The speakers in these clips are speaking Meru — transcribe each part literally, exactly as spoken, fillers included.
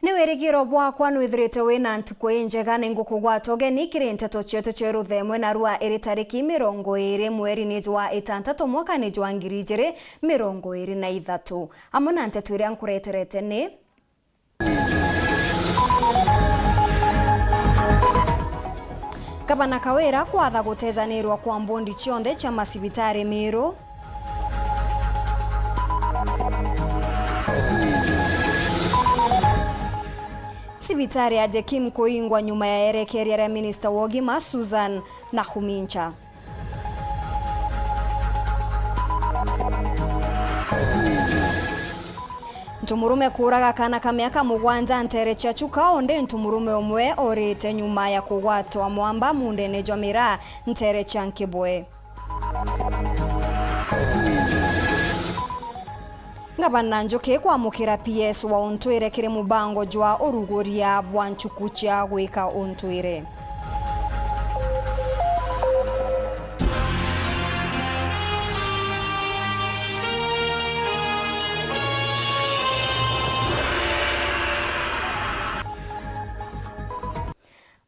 Ni wirigiro bwakwa nwithirite wina ntuku injega. Ni ngukugwata ugeni kiri nteto cietu cia ruthemwe narua iri tariki mirongo iiri mweri ni jwa itantatu mwaka ni jwa ngiri ijiri mirongo iiri na ithatu. Amwe na nteto iria nkureterete ni: Gavana Kawira kwatha gutejanirwa kwa mbondi cionthe cia macibitari Meru. Cibitari ya Jekim kuingwa nyuma ya erekeria ria minista wa ugima Susan Nakhumicha. Ntumurume kuuraga kaana ka miaka mugwanja nteere cia Chuka, undi ntumurume umwe urite nyuma ya kugwatwa mwamba muundene jwa miraa nteere cia Nkibwe. Ngavana Njuki kwamukira P S wa Untwire kiri mubango jwa uruguria bwa nchuku cia gwika untwire.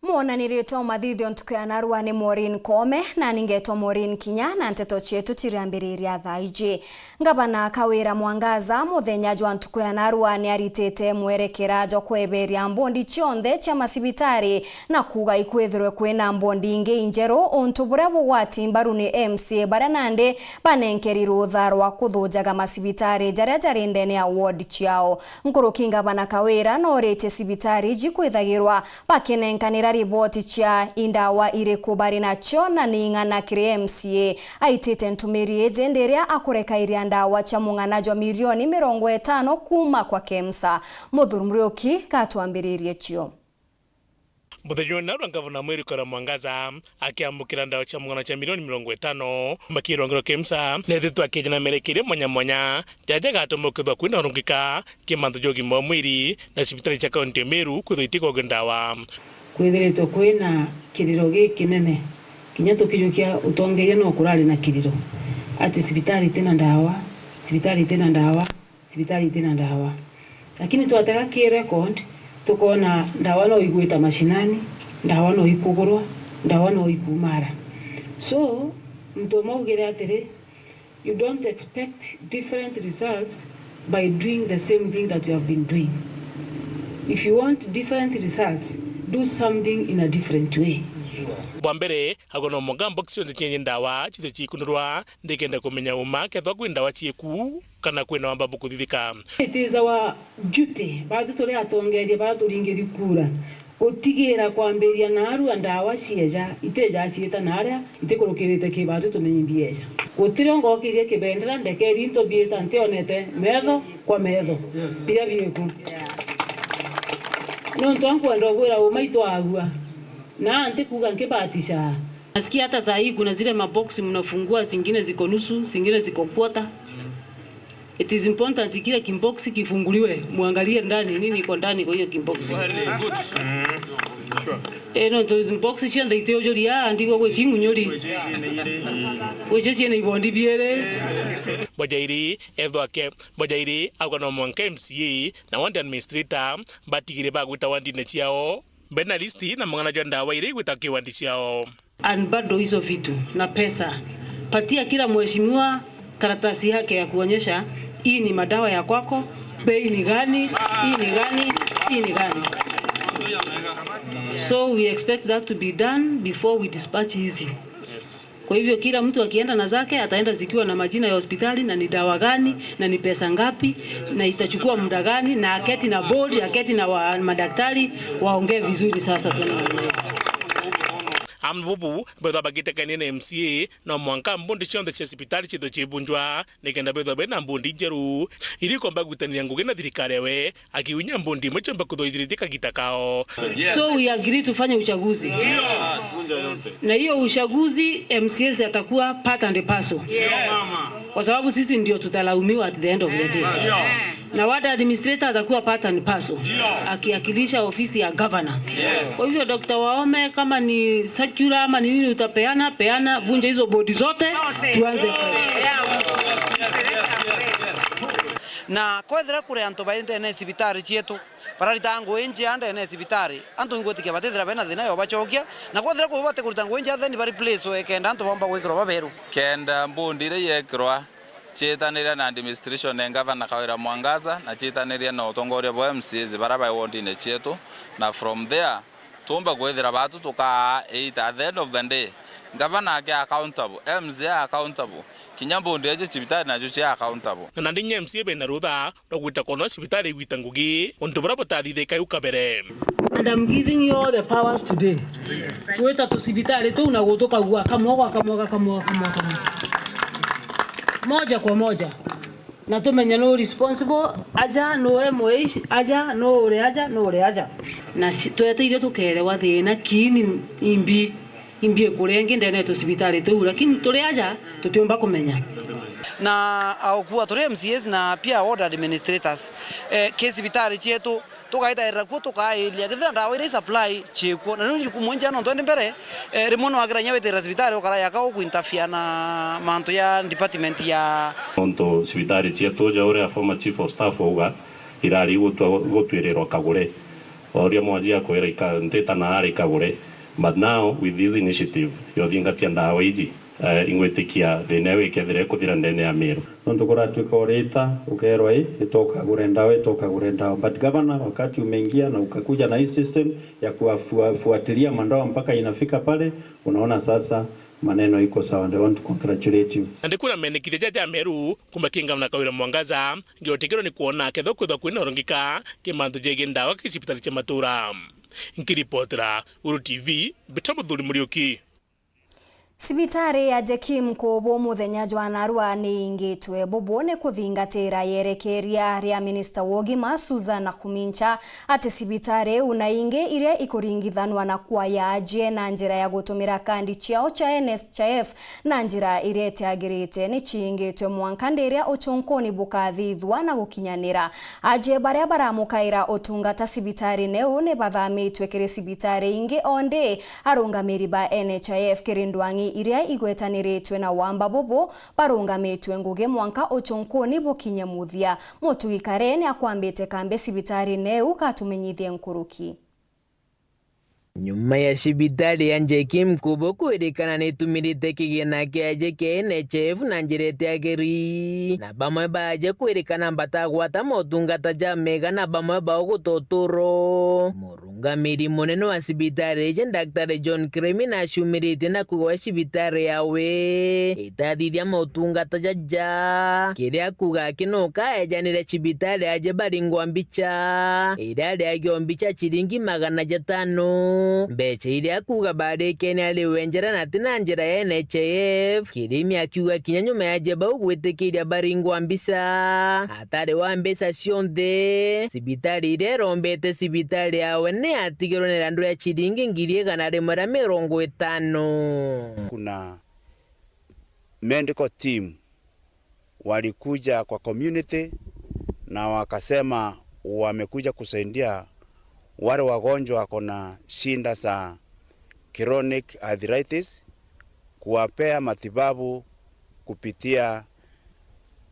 Mwonaniritwe umathithio ntuku ya narua ni Maureen Koome, nani ngetwa Maureen Kinya, na nteto cietu ciriambiriria thaa iji. Ngavana Kawira Mwangaza, muthenya jwa ntuku ya narua, ni aritite mwerekera jwa kweberia mbondi cionthe cia macibitari, na kuuga ikwithirwe kwina mbondi ingi injeru, untu buria bugwati mbaru ni M C A baria nandi banenkeri rutha rwa kuthujaga macibitari jaria jari ndene ya ward ciao. Nkuruki, Ngavana Kawira nooritie cibitari iji kwithagirwa bakinenkanira riboti cia i ndawa iriku bari nacio na ni ing'ana kiri M C A. Aitite ntumiri iji ndi iria akurekairia ndawa cia mung'ana jwa milioni mirongo itano kuuma kwa KEMSA. Muthuri Muriuki gatwambiririe cio. Muthenya wa narua, Ngavana Mwiru Kawira Mwangaza akiamukira ndawa cia mung'ana cia milioni mirongo itano kuuma kiri rwonge rwa KEMSA, neethitwe akieja na merekeria mwanya mwanya jaria jagatuma ukethirwa kwina urungika kiri mantu ja ugima wa mwiri na cibitari cia kaunti ya Meru kwithirwa itikogwe ndawa. Kwithiritwe kwina kiriro gikinene, kinya tukijukia utongeria no kurari na kiriro ati cibitari itina ndawa, cibitari itina ndawa, cibitari itina ndawa. Lakini twatega ki record, tukoona ndawa no igwita mashinani, ndawa no ikugurwa, ndawa no ikumara. So, muntu umwe augire atiri, you don't expect different results by doing the same thing that you have been doing. If you want different results, do something in a different way. Bwa mbere, agwe no mwanka mbox cionthe cienye ndawa cithwe ciikunurwa, ndikenda kumenya uma kethwa kwi ndawa cieku kana kwina wamba bukuthithika. It is our duty, baatu turi atongeria baria turingiri kura, gutigira kwambiria naarua ndawa cieja, itija ciita naaria itikurukirite ki baatu tumenye mbieja. Gutiri ungokirie kibendera ndekeri into biita ntionete metho kwa metho biria bieku. Nontu ankwenda ugwira uma itwagua, na ntikuuga nkibatisha. Nasikia hata saa hii kuna zile maboksi mnafungua, zingine ziko nusu, zingine ziko quarter. It is important kile kiboksi kifunguliwe, muangalie ndani nini iko ndani kwa hiyo kiboksi. Eh, no, to box cionthe itiujuria, ndigwa gwi cing'unyuri. Gwi cio ciina ibondi biiri. Bojairi, ethwa ke, Bojairi, auga no mwanka M C A na ward administrator batigire bagwita wandine ciao. Bena listi na mang'ana jwa ndawa iria igwita kiwandi ciao. Unbundle hizo vitu na pesa. Patia kila mheshimiwa karatasi yake ya kuonyesha hii ni madawa ya kwako, bei ni gani, hii ni gani, hii ni gani. So we expect that to be done before we dispatch hizi. Kwa hivyo kila mtu akienda na zake, ataenda zikiwa na majina ya hospitali na ni dawa gani na ni pesa ngapi na itachukua muda gani, na aketi na board, aketi na wa, madaktari waongee vizuri. Sasa tunaona amwe bubu bethwa bagitekania na M C A, no mwanka mbundi cionthe cia cibitari cithwe ciibunjwa, nikenda bethwa bena mbundi njeru irikomba gwitaniria ngugi na thirikari ewe, akiunya mbundi imwe ciomba kuthwa ithirite kagita kao. So we agree tufanye uchaguzi. Na hiyo uchaguzi M C As atakuwa part and parcel. Kwa sababu sisi ndio tutalaumiwa at the end of the day. Na ward administrator atakuwa part and parcel, akiwakilisha ofisi ya governor. Kwa hivyo, Doctor Waome, kama ni circular ama ni nini utapeana, peana, vunja hizo bodi zote, tuanze fresh. Na kwethira kuri antu bai ndene ya cibitari cietu, bararitaga ngugi njea ndene ya cibitari, antu ingwitikia batithira bena thina ya ubacokia, na kwethira kwi bati kurita ngugi njea, then ba replace we kenda antu bomba gwikirwa baberu. Kenda mbundi iria yekirwa ciitaniria na administration ya Ngavana Kawira Mwangaza, na ciitaniria na utongoria bwa M C As bara bai wondine cietu, na from there, tuumbe kwithira batu tukaa eight at the end of the day. Ngavana ake accountable, M C A accountable, kinya mbundi eji cibitari nacio cia accountable. Na nandi inya M C A bena rutha rwa gwita kwona cibitari igwita ngugi, untu buria butathithika u kabere. And I'm giving you all the powers today. Gwita tucibitari tuu na gutukagua kamwe gwa kamwe gwa kamwe gwa kamwe gwa kamwe. Moja kwa moja. Na tumenye nuu responsible, aja nuu M H, aja nuu uri aja, nuu uri aja. Na ci-, tweteire tukeerewa thina kiini imbi, imbi ikuria ingi ndene ya tucibitari tuu, lakini turi aja tutiumba kumenya. Na aukua turi M C As na pia ward administrators, eh, ki cibitari cietu, tugaitairira kuo, tukailia kethira ndawa iria i supply ciikuo. Na riu jukumu injega nontu indi mbere, eh, rimwe no wagira inya witirira cibitari ukara yaka uku interfere na mantu ya department ya. Nontu cibitari cietu, ja uria former chief of staff auga, irari gutua gutwirirwa kagure. Oria mwanjia kwira ika-, ntita na ari kagure. But now with this initiative ya uthingatia ndawa iji, eh, ingwitikia thina iu ikethira ikuthira ndene ya Meru. Nontu kuratuika urita, ukeerwa, "Ii, itokagure ndawa, itokagure ndawa." But governor, wakati umeingia na ukakuja na hii system ya kuwafuatilia mandawa mpaka inafika pale, unaona sasa maneno iko sawa. And I want to congratulate you. Na ndikwira menikithia ja ja Meru kuma ki Ngavana Kawira Mwangaza, ngiotikirwa ni kwona kethwa kwithwa kwina urungika ki mantu jegie ndawa ki cibitari cia matura. Nkiripotera Uru T V, mbita Muthuri Muriuki. Cibitari ya Jekim Kubu muthenya jwa narua niingitwe bubu ni kuthingatira yerekeria ria minista wa ugima Susan Nakhumicha ati cibitari iu na ingi iria ikuringithanwa na kwaya ajie na njira ya gutumira kandi ciao cia N H I F na njira iria itiagirite ni ciingitwe mwanka ndiria uchunkuni bukathithua na gukinyanira. Ajie baria baramukaira utungata cibitarine iu ni bathamitwe kiri cibitari ingi o ndi. Arungamiri ba N H I F kiri ndwang'i iria igwetaniritwe na wamba bubu barungamitwe ngugi mwanka uchunkuni bukinye muthia. Mutugi Karen akwambite kambi cibitarine iu katumenyithie nkuruki. Nyuma ya cibitari ya Jekim Kubu kwirikana nitumirite kigina kiaje kia N H I F na njira itiagiri, na bamwe baje kwirikana batagwata motungata ja mega na bamwe bao guta uturo. Murungamiri munene wa cibitari iji, Daktari John Kiremi, nacumiritie na kuuga we cibitari yawe itathithia motungata jaja, kiria kuuga aki nukaejanire cibitari aje baringwa mbicha iria riagio mbicha ciringi magana jatano, mbecha iria kuuga barikene ari we njera na ti na njira ya N H I F. Kirimi akiuga kinya nyuma ya jeba ugwitikiria baringwa mbica atari wa mbeca cionthe, cibitari iria irombete cibitari yawe ni atigirwe ni randu ya ciringi ngiri igana rimwe ria mirongo itano. Kuna medical team walikuja kwa community na wakasema wamekuja kusaidia wale wagonjwa wako na shida za chronic arthritis, kuwapea matibabu kupitia,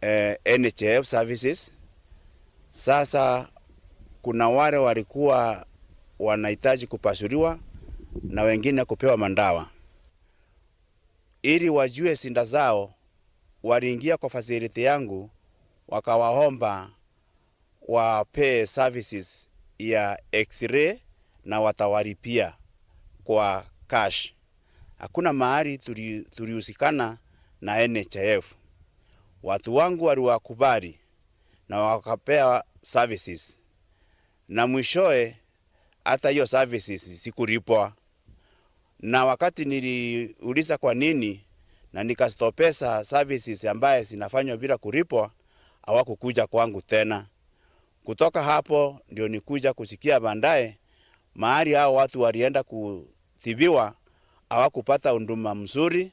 eh, N H I F services. Sasa kuna wale walikuwa wanahitaji kupasuliwa na wengine kupewa madawa. Ili wajue shida zao, waliingia kwa facility yangu, wakawaomba wapee services ya X-ray na watawalipia kwa cash. Hakuna mahali tuli-, tulihusikana na N H I F. Watu wangu waliwakubali na wakapea services. Na mwishowe, hata hiyo services sikulipwa. Na wakati niliuliza kwa nini, na nikastopesa services ambaye zinafanywa bila kulipwa, hawakukuja kwangu tena. Kutoka hapo ndio nikuja kusikia baadaye, mahali hao watu walienda kutibiwa, hawakupata huduma mzuri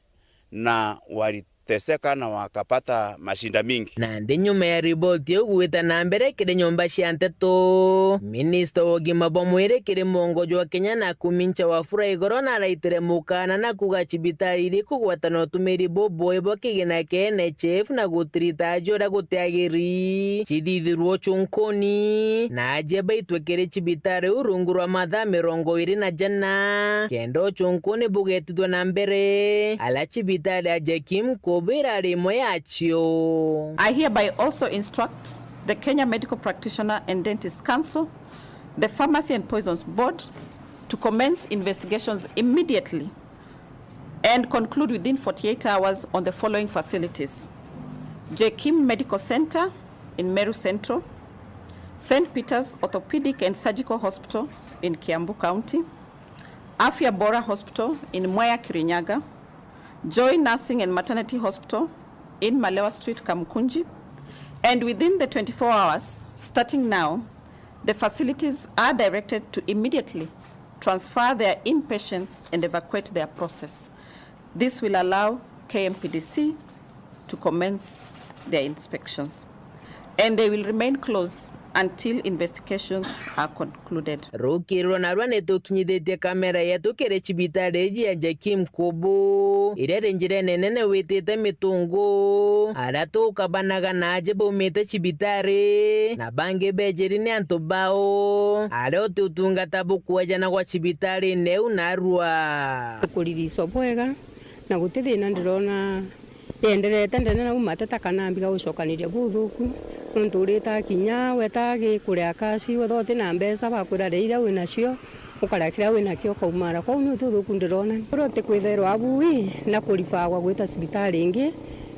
na wali- wakateseka na wakapata mashinda mingi. Nandi nyuma ya riboti iu gwita na mbere kiri nyomba cia nteto, minista wa ugima bwa mwiri kiri mwongo jwa Kenya Nakhumicha Wafula igoro naraitire mukana na kuuga cibitari iri kugwata na utumiri bubui bwa kigina kia N H I F na gutirita aji uria gutiagiri cithithirwe ucunkuni na aji baitwe kiri cibitari iu rungu rwa mathaa mirongo iri na jana kenda ucunkuni bugetithwe na mbere, aria cibitari ya Jakim Kubu irari imwe yacio. I hereby also instruct the Kenya Medical Practitioner and Dentist Council, the Pharmacy and Poisons Board, to commence investigations immediately and conclude within forty-eight hours on the following facilities: Jakim Medical Centre in Meru Central, Saint Peter's Orthopedic and Surgical Hospital in Kiambu County, Afya Bora Hospital in Mwea Kirinyaga, Joy Nursing and Maternity Hospital in Malewa Street, Kamukunji, and within the twenty-four hours starting now, the facilities are directed to immediately transfer their inpatients and evacuate their process. This will allow K M P D C to commence their inspections, and they will remain closed until investigations are concluded. Rukiriro narua ni tukinyithitie kamera yetu kiri cibitari iji ya Jakim Kubu, iria iri njirene nene witite Mitungu, aria tukabanaga na aji baumite cibitari, na bangi bejiri ni antu bao, aria uti utungata bukwejana gwa cibitarine iu narua. Kuririswa bwega, na guti thina ndirona yenderete ndene na uma ateta kana mbiga gucokaniria buthuku, nontu urita kinya weta gi kuria kaci, wetha uti na mbeca bakwira ria iria winacio, ukaria kiria winakio ukaumara. Kwou ni uti uthuku ndirona. Uria uti kwithairwa abu ii na kuribagwa gwita cibitari ingi,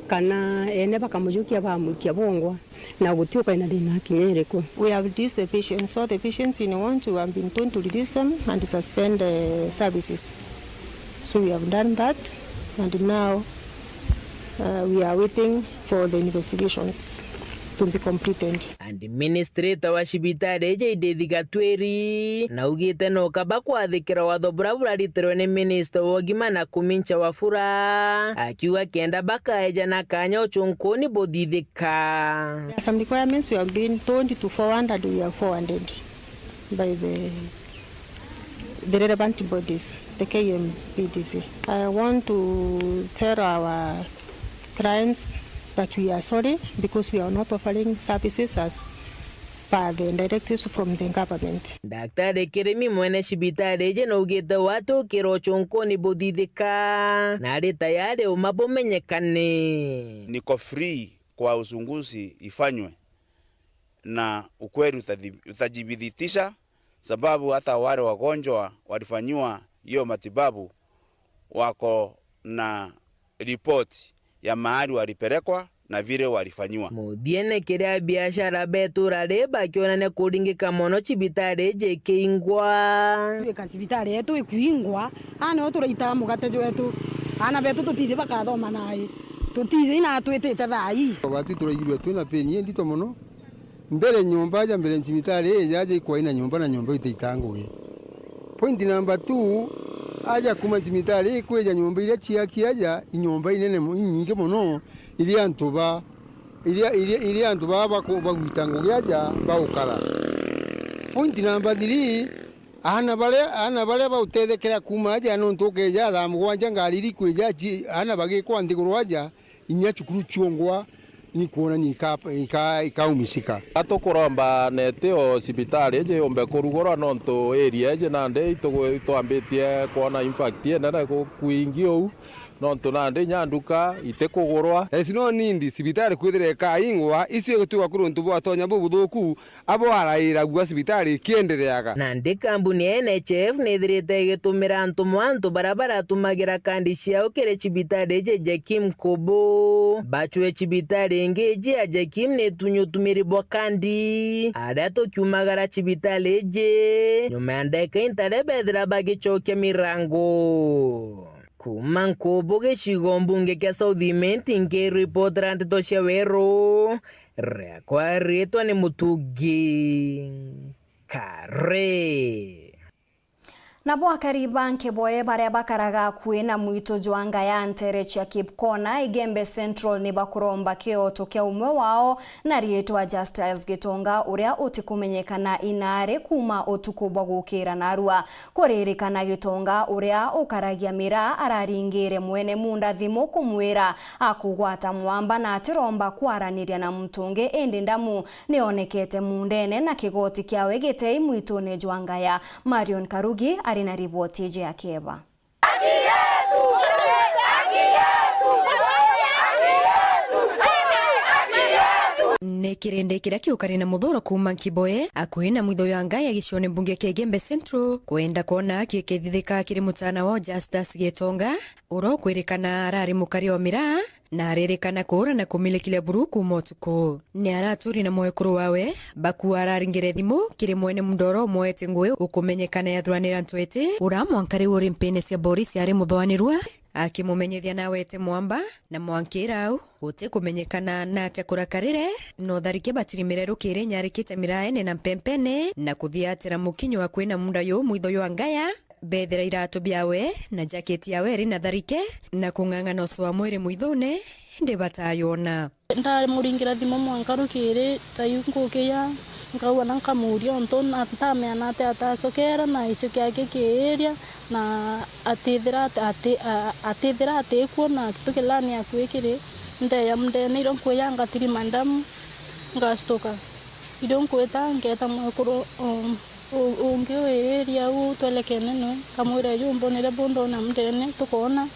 kana ene bakamujukia bamuikia bongwa. Na guti ukaina thina kinya iriku. We have released the patients. So the patients in want, we have been told to release them and suspend the services. So we have done that, and now, uh, we are waiting for the investigations to be completed. And ministrator wa cibitari iji Edith Gatwiri naugite no kaba kwathikira watho buria buraritirwe ni minister wa ugima Nakhumicha Wafula, akiuga kenda bakaejana kanya ucunkuni buthithika. There are some requirements we have been told to forward and we have forwarded by the, the relevant bodies, the K M P D C. I want to tell our clients that we are sorry because we are not offering services as per the directives from the government. Daktari Kirimi mwene cibitari iji naugite watukira ucunkuni buthithika na ari tayari uma bumenyekane. Niko free kwa uchunguzi ifanywe na ukweli utathi-, utajibithitisha, sababu hata wale wagonjwa walifanyiwa hiyo matibabu wako na ripoti ya mahali walipelekwa na vile walifanyiwa. Muthiene kiria biashara betura ri bakionania kuringika mono cibitari iji ikiingwa. Twika cibitari yetu ikwingwa, ana o turaitaga mugate jwetu, ana betu tutiji bakathoma nai, tutiji ina twitite thaa ii. Batu turaigirwe twina pain indito mono. Mbere nyomba aja mbere ncibitari iji aja ikwai na nyomba na nyomba itaita ngugi. Point number two, aja kuma ncibitari ikwija nyomba iria ciaki aja inyomba inene mu-, inyingi mono iria antu ba, iria, iria, iria antu baa baku-, bagwita ngugi aja baukara. Point number three, aana baria, aana baria bautethekera kuma aja nontu ukeja thaa mugwanja ngari iri kwija ci-, aana bagikwa nthiguru aja, inya cukuru ciongwa, ni kwonania ika-, ika-, ikaumisika. Atukuromba neti o cibitari iji yumbe kurugurwa, nontu area iji nandi itu-, itwambitie kwona impact inene ku-, kwingi uu, nontu nandi inya nduka itikugurwa. There is no need cibitari kwithira ikaingwa, icio igutiwa kuri untu bwatonya bubuthuku, abo arairagua cibitari ikiendereaga. Nandi kambuni ya N H I F nithirite igitumira antu mwa antu baria baratumagira kandi ciao kiri cibitari iji Jakim Kubu. Bacwe cibitari ingi iji ya Jakim nitunye utumiri bwa kandi aria tukiumagara cibitari iji nyuma ya ndeka intare bethira bagicokia mirango. Kuma Nkubu gicigo mbunge kia South Imenti, nkiripotera ndeto cia weru, riakwa riitwa ni Mutungi Kare. Nabo akari ba Nkeboe baria bakaraga akui na mwitu jwa Ngaya ntere cia Cape Corner, Igembe Central, ni bakuromba kioto kia umwe wao na riitwa Justus Gitonga, uria utikumenyekana inaari kuuma utuku bwa gukira narua. Kuririkana Gitonga uria ukaragia miraa araringire mwene munda thimu kumwira akugwata mwamba na atiromba kwaraniria na muntu ungi, indi ndamu nionekete mundene na kigoti kiawe gitei mwitune jwa Ngaya. Marion Karugi ari na riboti iji ya Kieba. Ni kirindi kiria kiukari na muthuro kuuma Nkiboe, akui na mwitho ya Ngaya gicione mbunge kia Igembe Central, kwenda kwona kikithithika kiri mutana wa Justus Gitonga, uria ukwirikana arari mukari wa miraa, na aririkana kuura na kumilikila buru kuuma utuku. Ni araturi na mwekuru wawe, bakuwa araringire thimu kiri mwene munda uria umwoete ngui ukumenyekana yathuranira ntwete, uria mwanka riu uri mpine cia borisi ari muthoanirua, akimumenyithia nawete mwamba, na mwankira au, guti kumenyekana na atia kurakarire, no tharike batirimire rukiri nyarikite miraene na mpempene, na kuthiatira mukinyo wa kwina munda yu mwitho jwa Ngaya, bethira iratu biawe na jaketi yawe iri na tharike, na kung'ang'ana uso wa mwiri mwithune, indi batayona. Ndamuringira thimu mwanka rukiri, ta iu nkukiya, nkauga na nkamuria untu na ntamea na atia atacokera na icio kiake kiiria, na atithira ati-, ati-, a-, atithira atikuo na tukilani akui kiri ndeya mundene irio nkuya ngatirima ndamu, ngastuka. Irio nkwita, nkeeta mwekuru, um, U-, ungi wiiria u twelekene noe, nkamwira, "Yu mbonere bu ndona mundene, tukoona."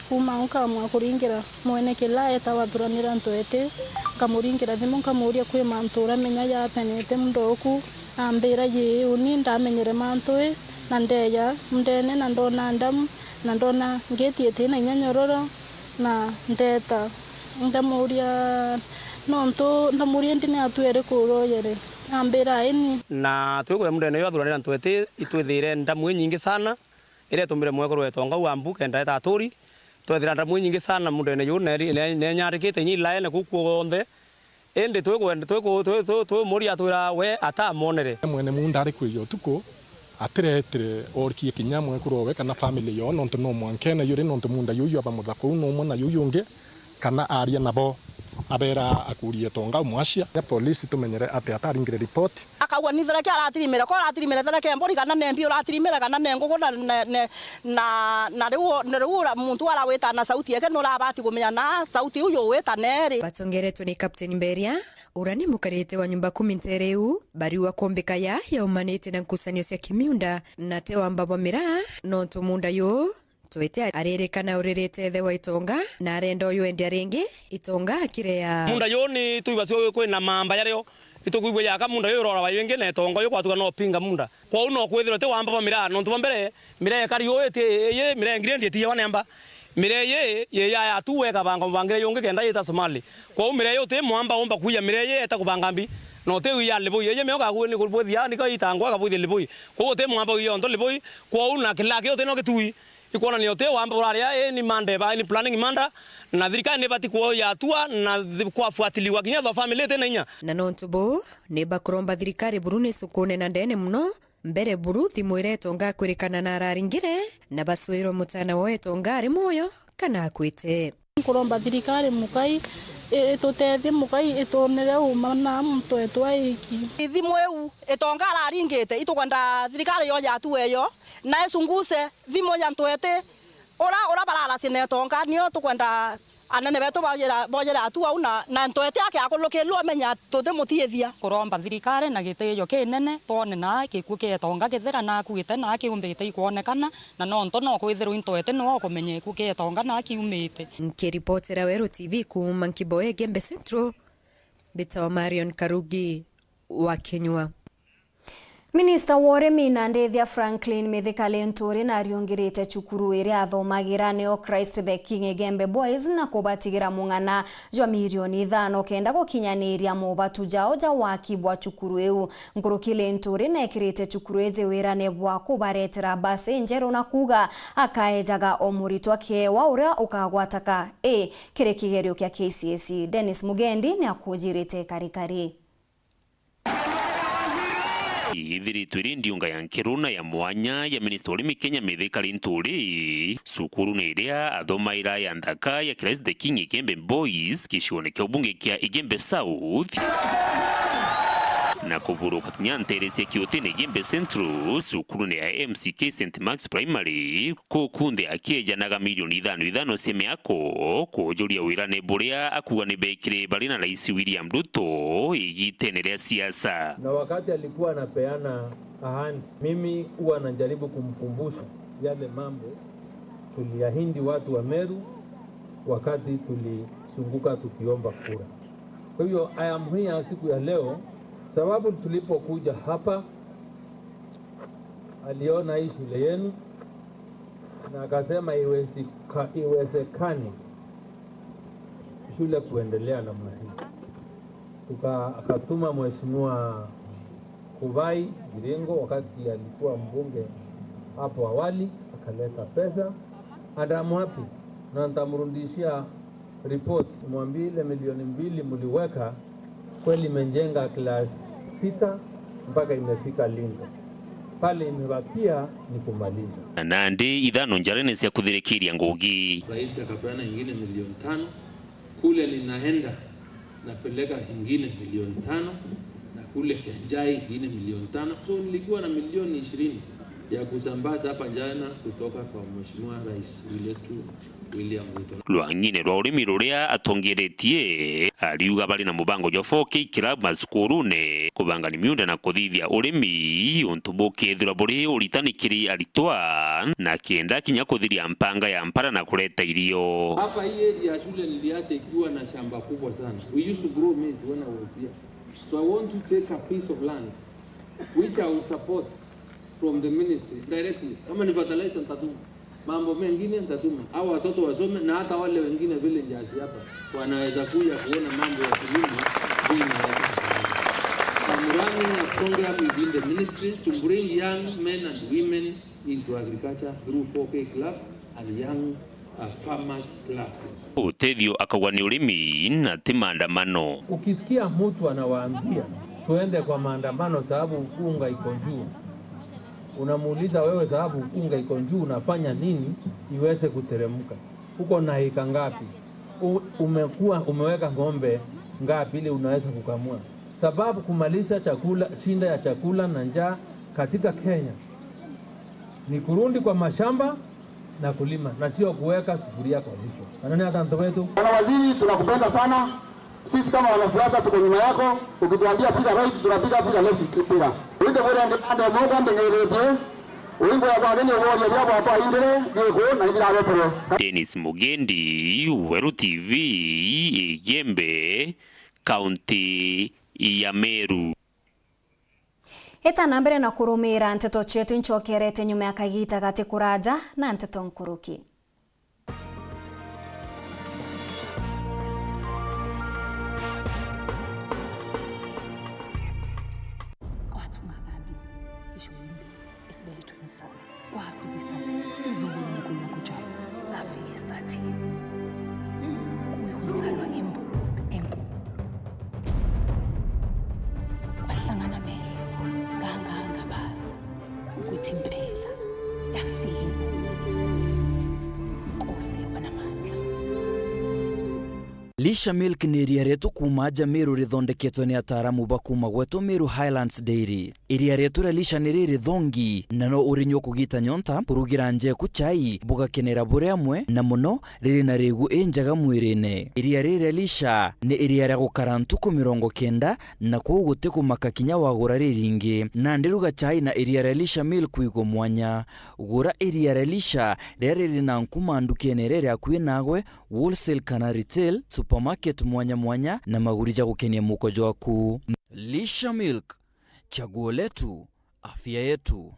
Kuuma au nkaamua kuringira mwene kila eeta wathuranira ntwete, nkamuringira thimu, nkamuuria, "Kwi mantu uramenya jatenete mundo uku?" Ambira, "Yii, uni ndamenyere mantu i, na ndeeja mundene, na ndona ndamu, na ndona ngiti iti na inya nyororo, na ndeeta." Ndamuuria, nontu, ndamuuria, "Indi ni atu eri kuroyere?" Ambira, "Ini." Na twikwira mundene yu athuranira ntwete, itwithire ndamu inyingi sana, iria itumire mwekuru wetonga u ambu kenda eta aturi. Twethira ndamu inyingi sana mundene yu, neri-, ne-, nenyarikite inya ilaene kuu kuonthe. Indi twikwenda, twiku-, twi-, twi-, twimuria atwira we atamonere. Mwene munda ari kwija utuku, atiretire orikie kinya mwekuru owe kana family yo, nontu no mwankene yuri, nontu munda yu yu aba muthaka u numwe na yu yungi, kana aria nabo, abera akurie tonga umwacia. Ya polisi tumenyere ati ataringire ripoti. Akauga ni thereke aratirimire, ko aratirimire thereke mburi, kana ne mbi uratirimire, kana ne ngugu, na, na, na, na, na riu, na riu ura-, muntu arawita na sauti yake nurabati kumenya na sauti iu yuwita neri. Batongeretwe ni Captain Mberia, uria ni mukarite wa nyumba kumi ntere iu, bariua kumbika ya yaumanite na nkusanio cia kimiunda, na te wamba bwa miraa, nontu munda yu Twete aririkana uririte ithe wa itonga, na arenda uyu endia ringi itonga akirea. Munda yu ni twibacio kwina mamba yario, itukwigua yaka munda yu urora wa wingi na itonga yu kwatuka no pinga munda. Kwou no kwithirwa ti wamba bwa miraa, nontu bwa mbere, miraa ikari yu iti iyi, miraa ingiredi itiyawa nemba. Miraa iyi, yi ya yatu weka banga mubangire yungi kenda yita Somali. Kwou miraa yu ti mwamba umba kuiya miraa iyi eta kubanga mbi. No ti wi ya Liboi, iyi mioka kuwe ni kubwithia, niko itangwa kabwithia Liboi. Kwou ti mwamba wi yonthe Liboi, kwou na kila kiu ti no gitui. Ikwonania uti wamba uraria, ii ni mandeba, ii ni planning manda, na thirikari ni ibati kuoya hatua na thi-, kwafuatiliwa kinya tho family iti na inya. Na nontu buu, ni bakuromba thirikari buru ni sukune na ndene muno, mbere buru thimu iria itonga akwirikana na araringire, na bacwirwe mutana wao itonga ari mwoyo kana akwite. Nkuromba thirikari mukai, i-, itutethie mukai, itwonere uma na muntu wetu aiki. Thimu iu itonga araringite, itukwenda thirikari yoya hatua iyo, na isunguse thimu ya ntwete. Ura, ura bararacia na itonga, nio tukwenda anene betu boyera, boyere hatua au na, na ntwete ake akulukirwe amenya tutimutiithia. Kuromba thirikari na gitiio kinene, twone na gikuu kia itonga kithira na akuite na akiumbite ikwonekana, na nontu no kwithirwa intwete no kumenya gikuu kia itonga na akiumite. Nkiripotera Weru T V kuuma Nkiboe Gembe Central, mbitagwa Marion Karugi wa Kinyua. Minista wa urimi na ndithia Franklin Mithika Linturi nariungirite cukuru iria athomagira niyo Christ the King Igembe Boys na kubatigira mung'ana jwa milioni ithano kenda gukinyaniria mubatu jao ja waki bwa cukuru iu. Nkuruki Linturi nekirite cukuru iji wirane bwa kubaretera basi njeru na kuuga akaejaga o muritwa kiewa uria ukagwata ka A kiri kigerio kia K C S E. Dennis Mugendi niakujirite karikari. ithiritwe iri ndiunga ya nkeruna ya mwanya ya minista urimi Kenya Mithika Linturi, cukurune iria athomaira ya nthaka ya Christ the King Igembe Boys, gicione kia ubunge kia Igembe South, na kuburuka kinya ntere cia Kiutini Igembe Central, cukurune ya M C K Saint Mark's Primary, kukunthe akiejanaga milioni ithano ithano cia miako kujuria wirane buria akuga ni bekire bari na Rais William Ruto igitene ria siasa. Na wakati alikuwa anapeana ahadi, mimi huwa najaribu kumkumbusha yale mambo tuliahidi watu wa Meru wakati tulizunguka tukiomba kura. Kwa hivyo, I am here siku ya leo sababu tulipokuja hapa, aliona hii shule yenu na akasema iwezika-, iwezekani shule kuendelea namna hii. Tuka-, akatuma Mheshimiwa Kubai Giringo wakati alikuwa mbunge hapo awali, akaleta pesa, and I'm happy, na nitamrudishia report, mwambie ile milioni mbili mliweka, kweli imejenga class sita mpaka imefika Linda. Pale imebakia ni kumaliza. Na nandi ithano njarene cia kuthirikiria ngugi. Rais akapeana ingine milioni tano. Kule ninaenda, napeleka ingine milioni tano, na kule Kianjai ingine milioni tano. So nilikuwa na milioni ishirini ya kusambaza hapa jana kutoka kwa Mheshimiwa Rais wetu William Ruto. Rwang'ine rwa urimi ruria atongeretie, ariuga bari na mubango jwa four K Club macukurune, kubangania miunda na kuthithia urimi, untu bukethirwa buri uritani kiri aritwa, na kenda kinya kuthiria mpanga ya mpara na kureta irio. Hapa hii area ya shule niliacha ikiwa na shamba kubwa sana. We used to grow maize when I was here. So I want to take a piece of land which I will support from the ministry directly. Kama ni fertilizer, nitatuma. Mambo mengine nitatuma. Hao watoto wasome, na hata wale wengine villagers hapa wanaweza kuja kuona mambo ya kilimo vile inaweza kufanyika. I'm running a program within the ministry to bring young men and women into agriculture through four K clubs and young, uh, farmers classes. Utethio akauga ni urimi na ti maandamano. Ukisikia mtu anawaambia tuende kwa maandamano sababu mpunga iko juu, unamuuliza, "Wewe, sababu mpunga iko juu, unafanya nini iweze kuteremka? Uko na eka ngapi? U-, umekuwa umeweka ng'ombe ngapi ili unaweza kukamua?" Sababu kumalisha chakula, shinda ya chakula na njaa katika Kenya ni kurudi kwa mashamba na kulima na sio kuweka sufuria kwa vichwa. Maneno ya tanto wetu. Bwana Waziri, tunakupenda sana. Sisi kama wanasiasa tuko nyuma yako. Ukituambia piga right, tunapiga, piga left, piga. Winde bure ande, ande mogo ande ngeretie. Winde ya kwa gene woje bia kwa kwa indire, biko na indira wetere. Dennis Mugendi, Weru T V, Igembe, County ya Meru. Eta na mbere na kurumiira nteto cietu, incokerete nyuma ya kagiita gati kuraja na nteto nkuruki. Watu magathi gicuguri, especially twins. Wafigisaji, sizungulu mkulu kuja. Safigisaji. Kuyusalwa imbu, enku. Wahlangana mehle, ganganga basa. Ukuthi impela yafika imbu. Nkosi yabanamandla. Lisha Milk ni iria rietu kuuma aja Meru rithondeketwe ni ataaramu ba kuuma gwetu Meru Highlands Dairy. Iria rietu ria Lisha ni riri thongi, na no urinyua kugita nyonta, kurugira nja eku chai, bugakenera buri amwe, na muno riri na rigu injega mwirine. Iria riri ria Lisha ni iria ria gukara ntuku mirongo kenda, na kwou guti kumaka kinya wagura riringi. Nandi ruga chai na iria ria Lisha Milk wigwe mwanya. Gura iria ria Lisha riria riri na nkuma ndukene iria iri akui nagwe, wholesale kana retail, supermarket mwanya mwanya, na maguri ja gukenia muko jwaku. Lisha Milk, chaguo letu, afya yetu.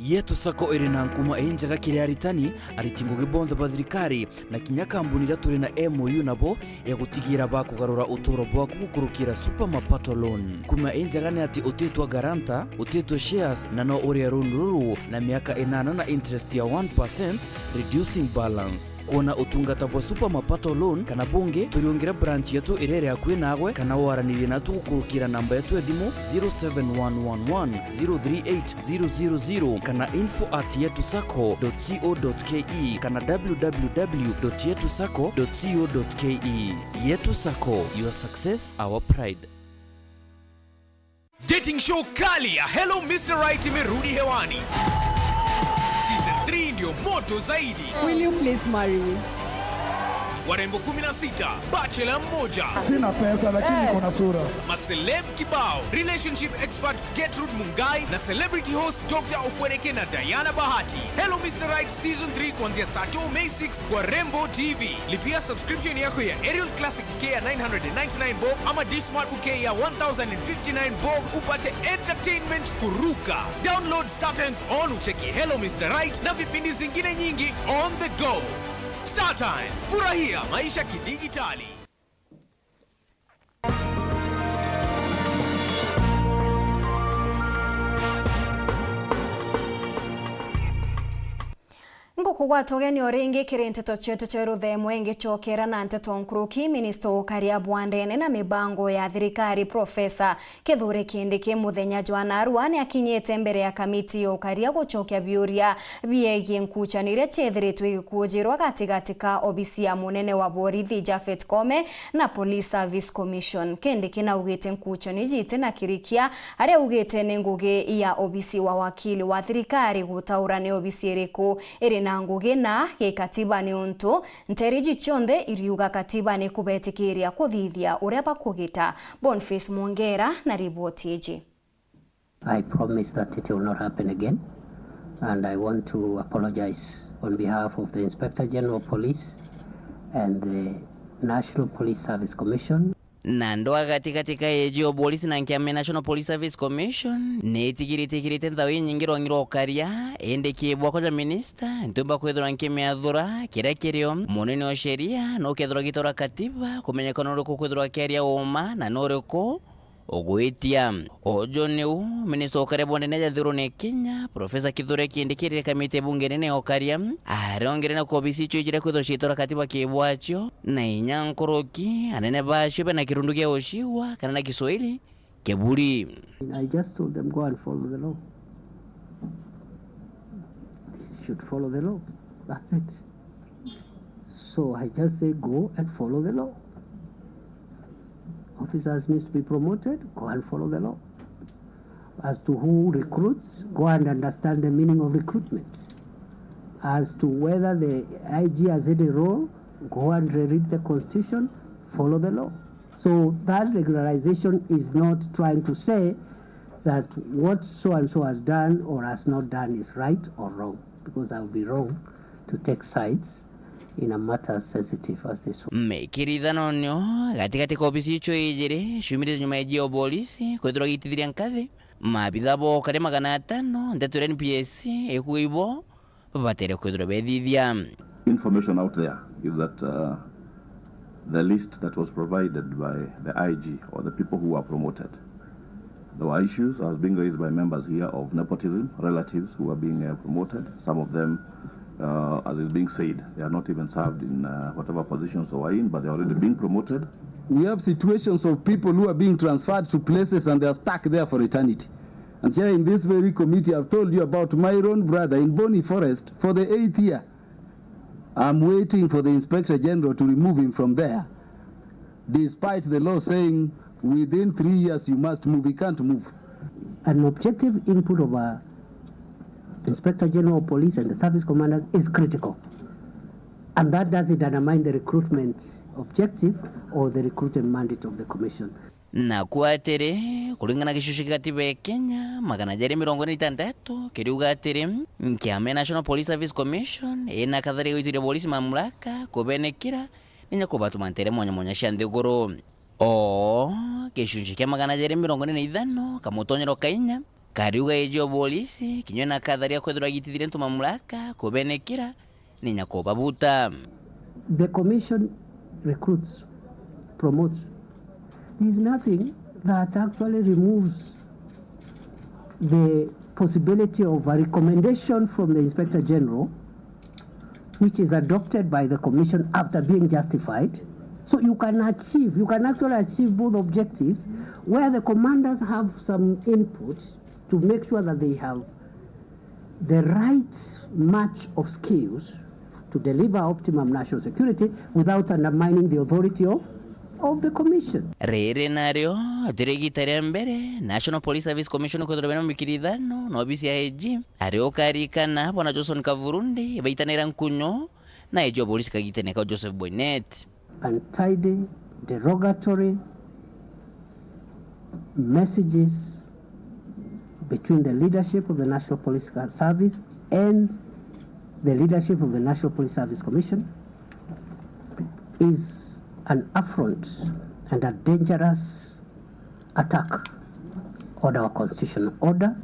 Yetu Sacco iri na nkuma injega kiri aritani, ariti ngugi bonthe ba thirikari, na kinya kambuni iria turi na M O U nabo ya gutigira bakugarura uturo bwaku gukurukira Super Mapato Loan. Nkuma injega ni ati utitwa guarantor, utitwa shares, na no urie loan ruru na miaka inana na interest ya one percent, reducing balance. Kwona utungata bwa Super Mapato Loan kana bungi, turiungire branch yetu iria iri akui naagwe, kana waranirie natu gukurukira namba yetu ya thimu zero seven one one one zero three eight zero zero zero kana info at yetu sacco dot co dot ke kana w w w dot yetu sacco dot co dot ke. Yetu Sacco, your success, our pride. Dating show kali ya Hello Mister Right imerudi hewani. Season three ndio moto zaidi. Will you please marry me? Warembo kumi na sita, bachelor mmoja. Sina pesa, lakini niko na sura. Maceleb kibao, relationship expert Gertrude Mungai na celebrity host Doctor Ofweneke na Diana Bahati. Hello Mister Right Season three kuanzia saa two May sixth kwa Rembo T V. Lipia subscription yako ya Aerial Classic bouquet ya nine hundred and ninety-nine bob ama Dish Smart bouquet ya one thousand and fifty-nine bob upate entertainment kuruka. Download StarTimes on ucheki Hello Mister Right na vipindi zingine nyingi on the go. StarTimes, furahia maisha kidigitali. Ngukugwata ugeni o ringi kiri nteto cietu cia ruthemo. Ingicokera na nteto nkuruki, minista ukaria bwa ndene na mibango ya thirikari, Profesa Kithure Kindiki, muthenya jwa narua ni akinyite mbere ya kamiti ya ukaria gucokia biuria biegie nkuchano iria ciethiritwe igikuujirwa gatigati ka obisi ya munene wa borithi Japhet Koome na Police Service Commission. Kindiki naugite nkuchano iji iti na kirikia, aria augite ni ngugi ya obisi wa wakili wa thirikari gutaura ni obisi iriku iri na ngugi na gikatiba, niuntu nteere iji cionthe iriuga katiba ni kubetikiria kuthithia uria bakugita. Boniface Mwongera na riboti iji. I promise that it will not happen again, and I want to apologize on behalf of the Inspector General of Police and the National Police Service Commission. Na ndwa gatigati ka A G o Police na nkiama ya National Police Service Commission ni itigirite igirite nthawi inyingi rwangi rwa ukaria, indi ki bwakwa ja minista, ntiumba kwithirwa nkimiathura kiria kirio. Munene o sheria nukethirwa agitora katiba, kumenyeka nuriku kwithirwa akiaria uma na nuriku ugwitia. Uju niu minista ukaria bwa ndene ja nthigurune Kenya, Profesa Kithure Kindiki, rire kamiti ya bunge nene ya ukaria, ariongere na kwa obisi icio ijire kwithirwa ciitora katiba ki bwacio, na inya nkuruki, anene bacio bena kirundu gia ucigwa, kana na Kiswahili, kiburi. I just told them, "Go and follow the law." They should follow the law. That's it. So I just say, "Go and follow the law." Officers needs to be promoted, go and follow the law. As to who recruits, go and understand the meaning of recruitment. As to whether the I G has any role, go and reread the constitution, follow the law. So that regularization is not trying to say that what so and so has done or has not done is right or wrong, because I would be wrong to take sides in a matter as sensitive as this one. Mikirithanonio gatigati ka obisi icio ijiri ciumire nyuma ya A G o polisi kwithirwa gitithiria nkathi, maabitha bo karia magana atano, nteto iria N P S ikuuga ibo batere kwithirwa bethithia. Information out there is that, uh, the list that was provided by the I G or the people who were promoted, there were issues as being raised by members here of nepotism, relatives who are being, uh, promoted. Some of them, uh, as is being said, they are not even served in, uh, whatever positions they were in, but they are already being promoted. We have situations of people who are being transferred to places and they are stuck there for eternity. And here in this very committee, I've told you about my own brother in Boni Forest for the eighth year. I'm waiting for the Inspector General to remove him from there, despite the law saying within three years you must move. He can't move. An objective input of a Inspector General of Police and the service commanders is critical. And that doesn't undermine the recruitment objective or the recruitment mandate of the commission. Naku atiri, kuringana na gicunci kia gatiba ya Kenya, magana jeri mirongo ina na itantatu, kiriuga atiri, nkiama ya National Police Service Commission ina kathari ya guitiria polisi mamlaka, kubenekira, ninya kubatuma ntere mwanya mwanya cia nthiguru. O, gicunci kia magana jeri mirongo ina na ithano, kamutonyero ka inya, Kariuga iji o polisi, kinya na kathari ya kwethirwa agitithire antu mamlaka, kubenekera, ni nya kubabuta. The commission recruits, promotes. There is nothing that actually removes the possibility of a recommendation from the Inspector General, which is adopted by the commission after being justified. So you can achieve, you can actually achieve both objectives, where the commanders have some input to make sure that they have the right match of skills to deliver optimum national security without undermining the authority of, of the commission. Riri nario tiri igita ria mbere National Police Service Commission kwithirwa bena mikirithano na obisi ya A G. Ari ukarikana, Bwana Johnson Kavurundi baitanaira nkunyo na A G o polisi kagitene kau Joseph Boynet. Untidy, derogatory messages between the leadership of the National Police Service and the leadership of the National Police Service Commission is an affront and a dangerous attack on our constitutional order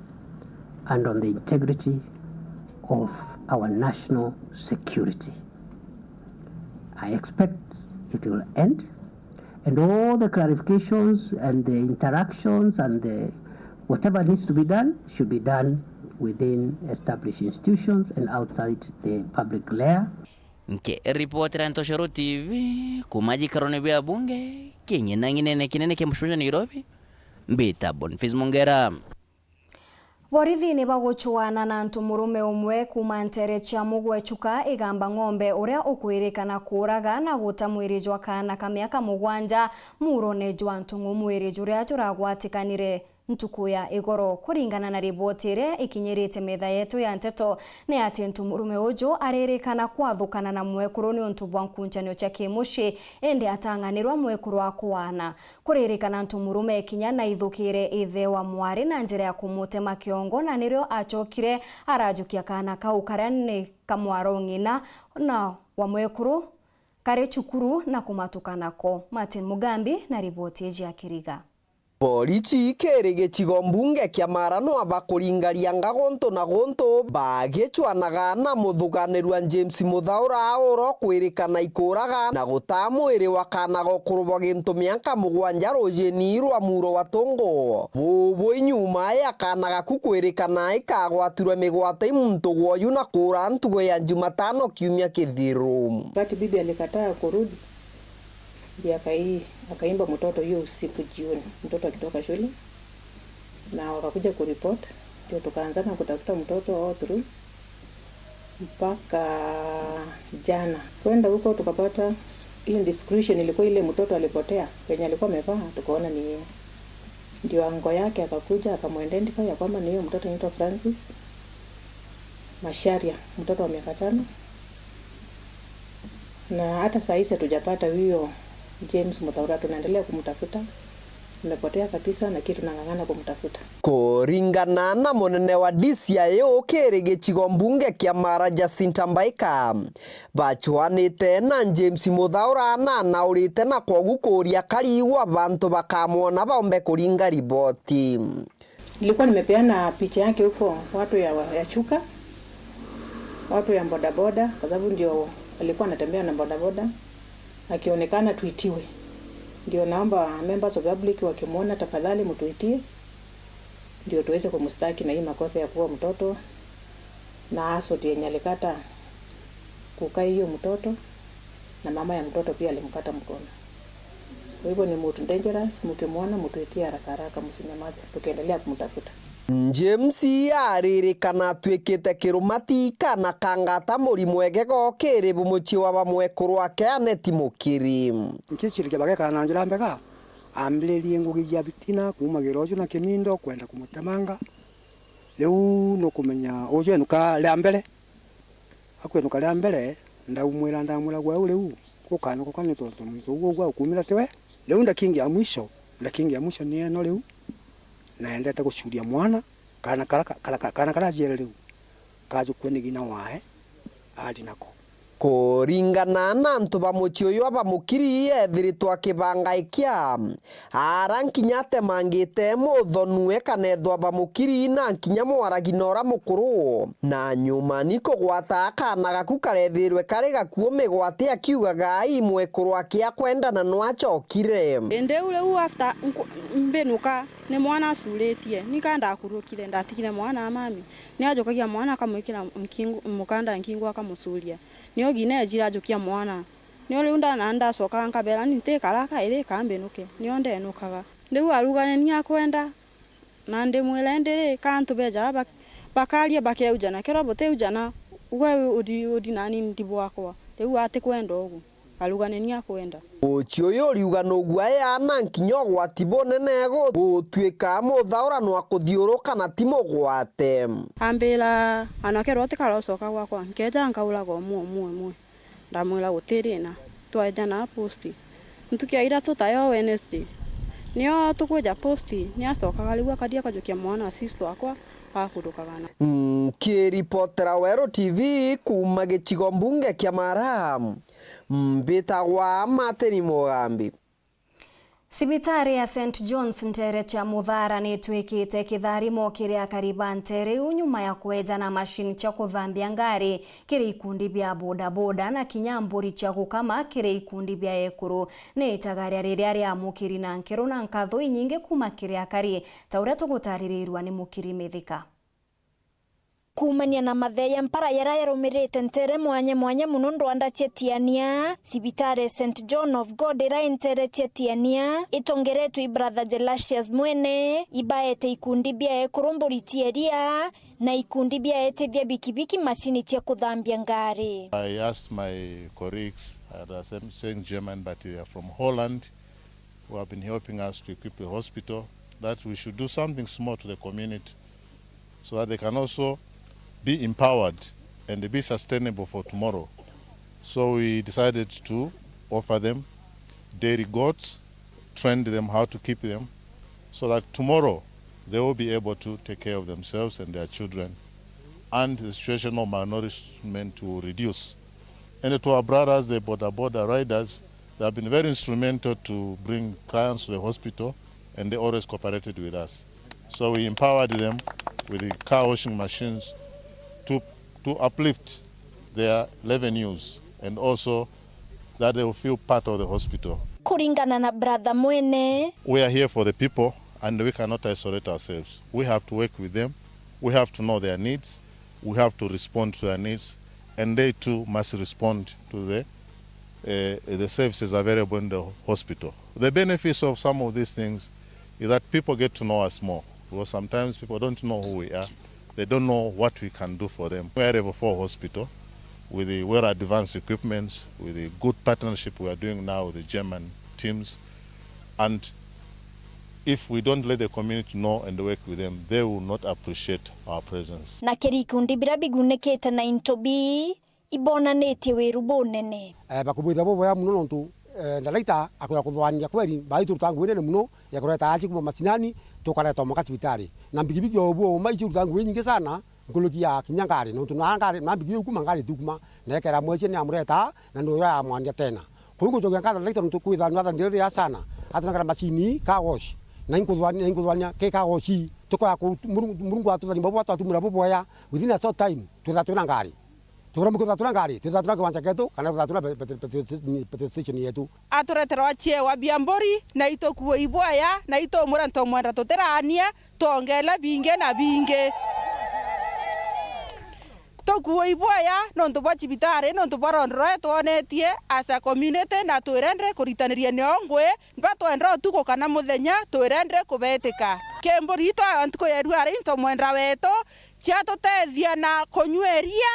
and on the integrity of our national security. I expect it will end, and all the clarifications and the interactions and the whatever needs to be done should be done within established institutions and outside the public glare. Nkiripotera Ntoshoro T V kuma gikarone bia bunge kinyina ng'inene kinene kia mucii jwa Nairobi, mbita Boniface Mongera. Borithi ni bagucuana na antu murume umwe kuuma nteere cia Mugwe Chuka Igamba Ng'ombe, uria ukwirikana kuuraga na guta mwiri jwa kaana ka miaka mugwanja muurone jwa Ntung'u, mwiri juria juragwatikanire ntuku ya igoro. Kuringana na riboti iria ikinyirite metha yetu ya nteto, ni ati ntu murume uju aririkana kwathukana na mwekuru niuntu bwa nkunjanio cia kimucii, indi atang'anirwa mwekuru akwaana. Kuririkana ntu murume kinya naithukire ithe wa mwari na njira ya kumutema kiongo, na nirio acokire arajukia kaana kau karia ni ka mwara o ng'ina na wa mwekuru kari cukuru na kumatuka nako. Martin Mugambi na riboti iji ya Kiriga. Borichi kiri gicigo mbunge kia Maarano aba kuringaria nga guntu na guntu bagicwanaga na muthuganirua James Muthaura uro kwirikana ikuuraga na gutaa mwiri wa kaana ga ukuru bwa gintu mianka mugwanja rujini rwa muuro wa Tungu. Bubu inyuma ya kaana gaku kwirikana ikagwatirwe migwate i muntu gwoyu na kuura ntugo ya Jumatano kiumia kithiru. Wakati bibi alikataa kurudi, ndiye akai-, akaimba mtoto hiyo usiku jioni, mtoto akitoka shule, na wakakuja kuripoti, ndio tukaanzana kutafuta mtoto all through mpaka jana. Kwenda huko tukapata hiyo description ilikuwa ile mtoto alipotea, venye alikuwa amevaa, tukaona ni yeye. Ndio anko yake akakuja akamuidentify ya kwamba ni huyo mtoto anaitwa Francis Macharia, mtoto wa miaka tano. Na hata saa hizi hatujapata huyo James Muthaura, tunaendelea kumtafuta. Amepotea kabisa, lakini tunang'ang'ana kumtafuta. Kuringana na munene wa D C I ukiri gicigo mbunge kia Maara Jacinta Mbaika, bacwanite na James Muthaura na anaurite na kwogu kuuria kariigwa bantu bakamwona baumbe kuringa riboti. Nilikuwa nimepeana picha yake huko watu ya, ya Chuka, watu ya bodaboda, kwa sababu ndio alikuwa anatembea na bodaboda, akionekana tuitiwe. Ndio naomba members of public wakimwona, tafadhali mtuitie, ndio tuweze kumstaki na hii makosa ya kuua mtoto na assault yenye alikata kukaa hiyo mtoto, na mama ya mtoto pia alimkata mkono. Kwa hivyo ni mtu dangerous, mkimwona mtuitie haraka haraka, msinyamaze, tukiendelea kumtafuta. James aririkana atwikite kirumati kana kangata murimu egego kiri bumucii wa bamwekuru ake Aneti Mukiri. Nkicirikia bagekara na njira mbega, ambiririe ngugi cia bitina kuuma giroju na kimindo kwenda kumutemanga. Riu nukumenya uju enuka ria mbere. Akwenuka ria mbere, ndaumwira, ndamwira, gwe u riu, gukanukwa ni tontu muntu uu ugwa ukumira tiwe. Riu ndakingi ya mwisho, ndakingi ya mwisho ni eno riu, naendete gucuria mwana, kaana kara, kara, kaana karaciere riu, kajukue ni ng'ina wae, ari nako. Kuringana na antu ba mucii uyu, aba mukiri ethiritwe akibangakia ara nkinya atemangite muthonu, ekanethwa ba mukiri na nkinya mwaragi na ura mukuru. Na nyuma ni kugwata akana gaku karethirwe kari gakuu migwate akiugaga imwekuru aki akwenda na nwacokire. Indi u riu after nku-, mbinuka, ni mwana acuritie. Ni ka ndakurukire, ndatigire mwana a mami. Ni ajukagia mwana akamwikira nkingu-, mukanda nkingu akamucuria. Nio ngina ejire ajukia mwana. Nio riu ndana-, ndacokaga nkabera ni ntikara kairi ka mbinuke. Nio ndenukaga. Riu arugane ni akwenda, na ndimwira indi ri, ka antu bejaga bak-, bakaria bakeujana. Kethirwa butiujana, gwe uthi, uthi nani ndi bwakwa. Riu atikwenda ugu. Arugane ni akwenda. Uchi uyu uriuga nugua eana nkinya ugwati bunene gu-, gutuika muthaurano wa kuthiuruka na ti mugwate. Ambira, "Ana kethirwa utikara ucoka gwakwa, nkeja nkauraga umwe, umwe, umwe." Ndamwira, "Guti thina, twaejana post." Ntuku ya ithatu tayo Wednesday, nio tukwija post, ni acokaga riu akathi akajukia mwana wa sister wakwa, akurukaga na. Nkiripotera Weru T V kuuma gicigo mbunge kia Mara, mbitagwa Martin Mugambi. Cibitari ya Saint John's nteere cia Muthara ni itwikite kitharimo kiri akari ba nteere iu nyuma ya kweejana macini cia kuthambia ngari kiri ikundi bia bodaboda na kinya mburi cia gukama kiri ikundi bia ekuru. Ni itagaria riria riamukiri na nkero na nkatho inyingi kuuma kiri akari, ta uria tugutaririrua ni Mukiri Mithika. Kuumania na matheya mpara jaria jarumirite nteere mwanya mwanya mono ndwanda cia Tiania, cibitari Saint John of God iria i nteere cia Tiania itongeretwe i Brother Gelasius Mwene, ibaete ikundi bia ekuru mburi cia iria na ikundi bia etithia bikibiki macini cia kuthambia ngari. I asked my colleagues at the same, same German, but they are from Holland, who have been helping us to equip the hospital, that we should do something small to the community so that they can also be empowered and be sustainable for tomorrow. So we decided to offer them dairy goats, trained them how to keep them, so that tomorrow they will be able to take care of themselves and their children, and the situation of malnourishment will reduce. And to our brothers, the boda boda riders, they have been very instrumental to bring clients to the hospital, and they always cooperated with us. So we empowered them with the car washing machines to, to uplift their revenues and also that they will feel part of the hospital. Kuringana na Brother Mwene, we are here for the people and we cannot isolate ourselves. We have to work with them. We have to know their needs. We have to respond to their needs, and they too must respond to the, eh, the services available in the hospital. The benefits of some of these things is that people get to know us more, because sometimes people don't know who we are, they don't know what we can do for them. We are a level four hospital with the well advanced equipment, with the good partnership we are doing now with the German teams, and if we don't let the community know and work with them, they will not appreciate our presence. Na kiri ikundi biria bigunikite na into bii, ibonanitie wiru bunene. Eh, bakubwithira bubwega mono nontu, eh, ndaraita akwira kuthwania kweri, baitu rutangu winene mono ya kureta aci kuma macinani, tukareta mwanka cibitari. Na mbikibiki o buo uma ici rutangu inyingi sana, nkuruki ya kinya ngari, nontu na ngari, na mbikibiki kuma ngari tukuma, na ekera mweci ni amureta, na ni uyo amwandia tena. Kuu ngucokia nkatho ndaraita nontu kwithira ni athanire ria sana, atunengera macini car wash, na inkuthwania, na inkuthwania ki car wash, tukoya ku-, Murungu, Murungu atuthani babo atwatumira bubwega, within a short time, twitha twina ngari. Tukura mukitha tuna ngari, twitha tuna kiwanja kietu, kana twitha tuna pe-, pe-, pe-, pe-, petrol station yetu. Aturetera ciewa bia mburi, na itukue ibwaya, na itumura ntomwenda tutiraania, twongele bingi na bingi. Tukue ibwaya nontu bwa cibitari, nontu bwa rondo rwa twonetie as a community, na twirende kuritaniria nio ngui, batwenda utuku kana muthenya, twirende kubetika. Ki mburi itwa ntuku ya irua ri ntomwenda wetu, ciatutethia na kunyua iria.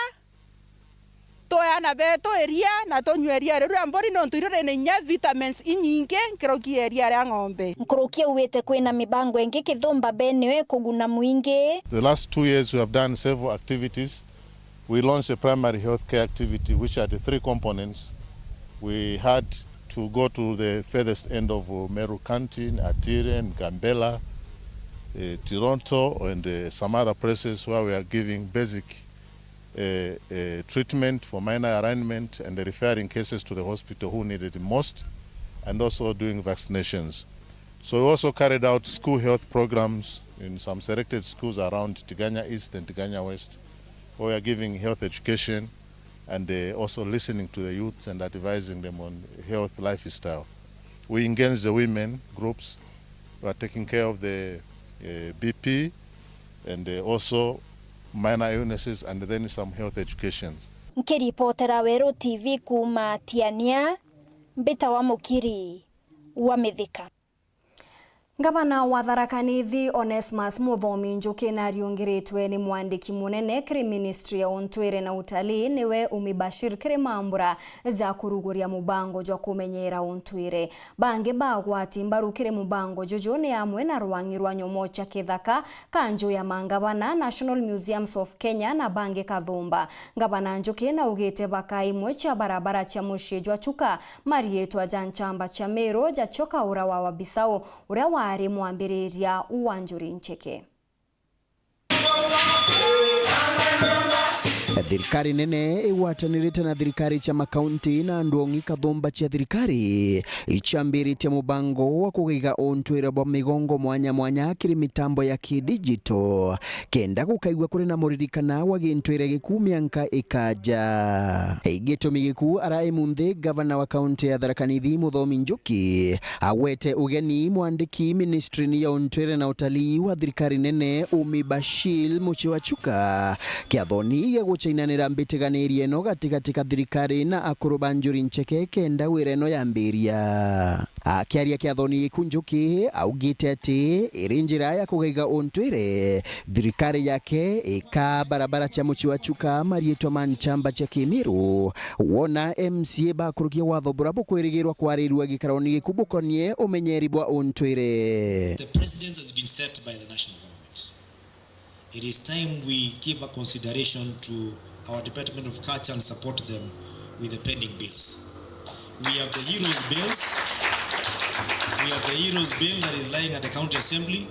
Twaana betu iria, na tunyue iria riu ria mburi, nontu irio rina inya vitamins inyingi nkuruki ya iria ria ng'ombe. Nkuruki augite kwina mibango ingi Kithumba Benue kuguna mwingi. The last two years we have done several activities. We launched a primary health care activity which had three components. We had to go to the furthest end of Meru County, Atiri, Gambela, eh, Toronto, and, eh, some other places where we are giving basic uh, uh, treatment, for minor alignment, and the referring cases to the hospital who need it most, and also doing vaccinations. So we also carried out school health programs in some selected schools around Tigania East and Tigania West, where we are giving health education and, uh, also listening to the youths and advising them on health lifestyle. We engage the women groups who are taking care of the, uh, B P and, uh, also minor illnesses and then some health educations. Nkiripotera Weru T V kuuma Tiania, mbitawa Mukiri wa Mithika. Ngavana wa Tharaka Nithi, Onesmus Muthomi Njuki, nariungiritwe ni mwandiki munene kiri Ministry ya Untwire na Utalii, niwe Umi Bashir, kiri mambura ja kuruguria mubango jwa kumenyera untwire. Bangi bagwati mbaru kiri mubango juju ni amwe na rwang'i rwa nyomo cia kithaka, kanju ya mangavana, National Museums of Kenya na bangi kathumba. Ngavana Njuki naugite baka imwe cia barabara cia mucii jwa Chuka, mariitwa ja nchamba cia Miru jacio Kaura wa Wabisau, uria wari mwambiriria wa Njuri Ncheke. Thirikari nene igwatanirite na thirikari cia makaunti na andu ong'i kathumba cia thirikari iciambiritie mubango wa kugiga untwire bwa migongo mwanya mwanya kiri mitambo ya kidijito, kenda gukaigua kuri na muririkana wa gintwire giku mianka ikaja. Gitumi giku arai munthi gavana wa kaunti ya Tharaka Nithi Muthomi Njuki agwete ugeni mwandiki ministry-ini ya untwire na utalii wa thirikari nene Umi Bashir Mucii wa Chuka kiathoni gia gucainanira mbitiganirie ino gatigati ka thirikari na akuru ba Njuri Ncheke kenda wira ino yambiria. Akiaria kiathoni giku Njuki augite ati iri njira ya kugaiga untwire, thirikari yake ikaa barabara cia Mucii wa Chuka mariitwa ma nchamba cia Kimiru, wona M C A bakurukia watho bura bukwirigirwa kwarirua gikaroni giku bukonie umenyeri bwa untwire. The precedence has been set by the national government. It is time we give a consideration to our Department of Culture and support them with the pending bills. We have the Heroes Bills. We have the Heroes Bill that is lying at the County Assembly.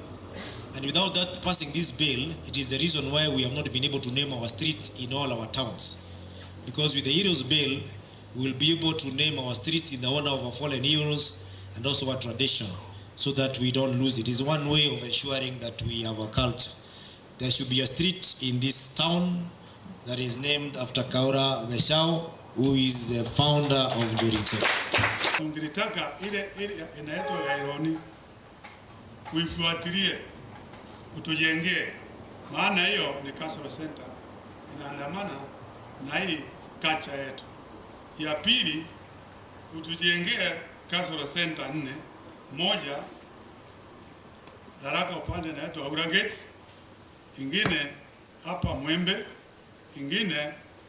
And without that passing this bill, it is the reason why we have not been able to name our streets in all our towns. Because with the Heroes Bill, we will be able to name our streets in the honor of our fallen heroes and also our tradition, so that we don't lose it. It is one way of ensuring that we have a culture. There should be a street in this town that is named after Kaura Veshao, who is the founder of Njuri Ncheke. Tungelitaka ile area inaitwa Gaironi, uifuatilie, utujengee, maana hiyo ni cultural center, inaandamana na hii culture yetu. Ya pili, utujengee cultural center nne, moja Tharaka upande inaitwa Aura Gates, ingine hapa Mwembe, ingine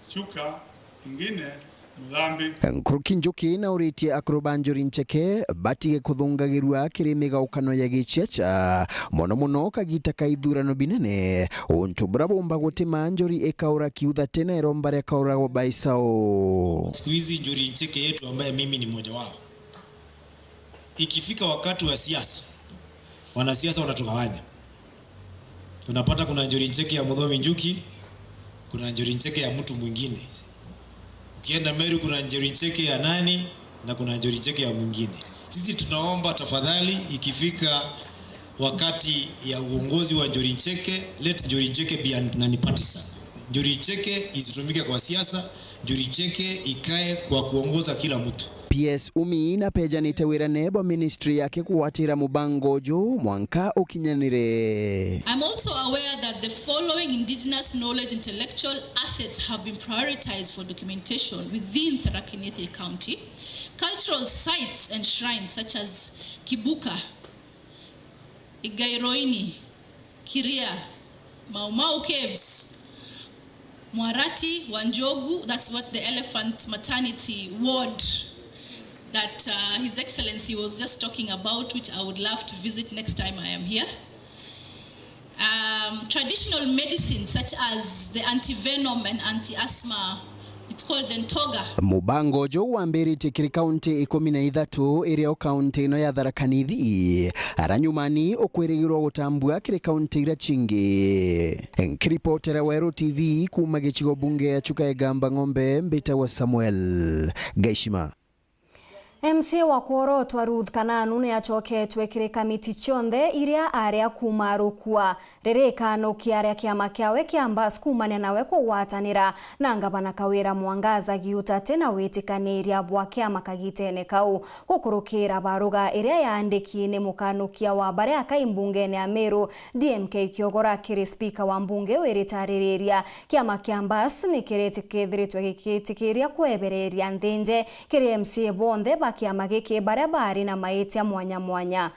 Chuka, ingine Muthambi. Nkuruki Njuki nauritie akuru ba Njuri Ncheke batige kuthungagirua kiri migaukano ya giciaca, mono mono kagita ka ithurano binene, untu bura bumba gutima Njuri ikaura kiutha tena iromba ria Kaura wa Baisau. Siku hizi Njuri Ncheke yetu, ambaye mimi ni mmoja wao, ikifika wakati wa siasa, wanasiasa wanatugawanya. Unapata kuna Njuri Ncheke ya Muthomi Njuki, kuna Njuri Ncheke ya mtu mwingine. Ukienda Meru, kuna Njuri Ncheke ya nani na kuna Njuri Ncheke ya mwingine. Sisi tunaomba tafadhali, ikifika wakati ya uongozi wa Njuri Ncheke, let Njuri Ncheke be an, an partisan. Njuri Ncheke isitumike kwa siasa, Njuri Ncheke ikae kwa kuongoza kila mtu. P S Umi napejanite wirane bwa ministry yake kugwatira mubango uju mwanka ukinyanire. I'm also aware that the following indigenous knowledge intellectual assets have been prioritized for documentation within Tharaka Nithi County: cultural sites and shrines such as Kibuka, Igairoini, Kiria, Mau Mau Caves, Mwarati wa Njogu, that's what the elephant maternity ward that, uh, His Excellency was just talking about, which I would love to visit next time I am here. Um, traditional medicine such as the anti-venom and anti-asthma It's called the Ntoga. Mubango uju wambiritie kiri kaunti ikumi na ithatu iria o kaunti ino ya Tharaka Nithi, ara nyumani ukwirigirwa gutambua kiri kaunti iria cingi. Nkiripotera Weru T V kuuma gicigo bunge ya Chuka Igamba Ng'ombe, mbitagwa Samuel Gaishima. M C A wa kworotwa Ruth Kananu ni acoketwe kiri kamiti cionthe iria aria kuuma arukua. Riri ikanukia aria kiama kiawe kia Mbas kuumania nawe kugwatanira na ngavana Kawira Mwangaza giuta ati na witikaniria bwa kiama kagitene kau. Gukurukira baruga iria yaandiki ni mukanukia wa baria akai mbungene ya Meru, D M K Kiogora, kiri spika wa mbunge iu iritaririria, kiama kia Mbas ni kiretikithiritwe gikitikiria kwebereria nthinje kiri M C A bonthe ba kiama giki baria baari na maitia mwanya mwanya.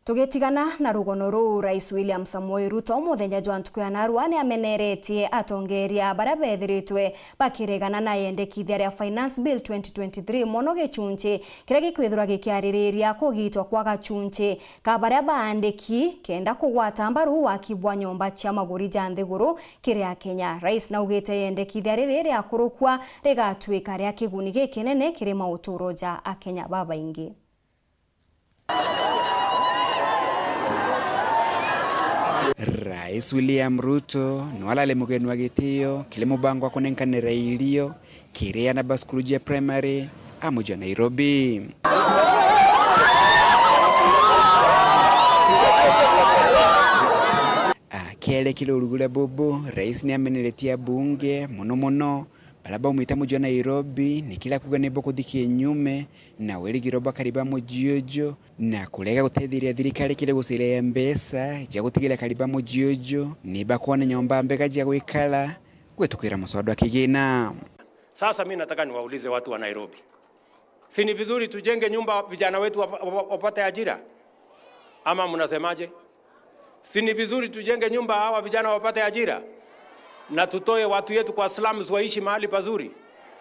Tugitigana na rugono ruu, Rais William Samoei Ruto muthenya jwa ntuku ya narua ni ameneretie atongeria baria bethiritwe bakiregana na yendekithia ria Finance Bill twenty twenty-three, mono gicunci kiria gikwithirwa gikiaririria kugitwa kwa gacunci ka baria baandiki kenda kugwata mbaru waki bwa nyomba cia maguri ja nthiguru kiri Akenya. Rais naugite yendekithia riri riakurukua rigatwika ria kiguni gikinene kiri mauturo ja Akenya babaingi. Rais William Ruto niwe arari mugeni wa gitio kiri mubango wa kunenkanira irio kiri ana ba cukuru jia primary a muji wa Nairobi. Akiaria kiri urugu ria bubu, rais ni ameneretie abunge, mono mono baria baumite muji wa Nairobi, ni kiria kuuga ni bukuthi kinyume na wirigiro bwa akari ba muji uju, na kurega guteethiria thirikari kiri guciria mbeca cia gutigira akari ba muji uju ni bakwona nyomba mbega cia gwikara gwitukira muswada wa kigina. Sasa mi nataka niwaulize watu wa Nairobi, si ni vizuri tujenge nyumba vijana wetu wa-, wa-, wapate ajira? Ama mnasemaje? Si ni vizuri tujenge nyumba, hawa vijana wapate ajira, na tutoe watu yetu kwa slums waishi mahali pazuri?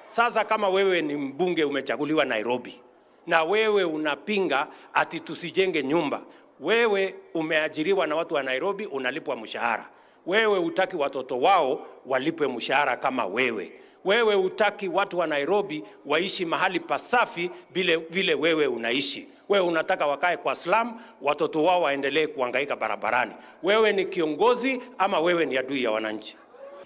Sasa kama wewe ni mbunge umechaguliwa Nairobi, na wewe unapinga ati tusijenge nyumba, wewe umeajiriwa na watu wa Nairobi, unalipwa mshahara. Wewe hutaki watoto wao walipwe mshahara kama wewe. Wewe hutaki watu wa Nairobi waishi mahali pasafi vile, vile wewe unaishi. Wewe unataka wakae kwa slum, watoto wao waendelee kuhangaika barabarani. Wewe ni kiongozi ama wewe ni adui ya wananchi?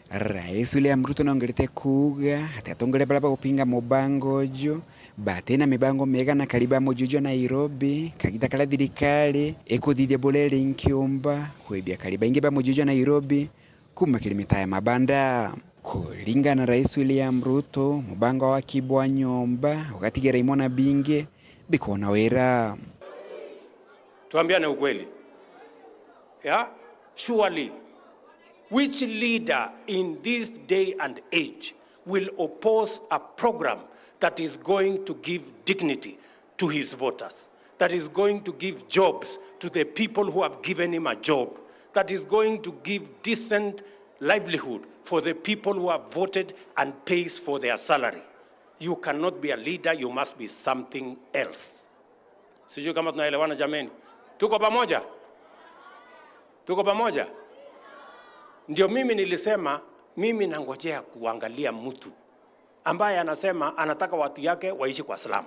Rais William Ruto naongerete kuuga ati atongoria baria bagupinga mubango uju bati na mibango miega na akari ba muji uju wa Nairobi, kagita karia thirikari ikuthithia buria iri nkiumba kwibia akari baingi ba muji uju wa Nairobi kuuma kiri mitaa ya mabanda. Kuringana na Rais William Ruto, mubango wa waki bwa nyomba ugatigira imwana bingi bikwona wira. Tuambiane ukweli. Yeah? Surely, which leader in this day and age will oppose a program that is going to give dignity to his voters, that is going to give jobs to the people who have given him a job, that is going to give decent livelihood for the people who have voted and pays for their salary? You cannot be a leader, you must be something else. Sijui kama tunaelewana jameni. Tuko pamoja? Tuko pamoja? Ndio mimi nilisema, mimi nangojea kuangalia mtu ambaye anasema anataka watu yake waishi kwa slum.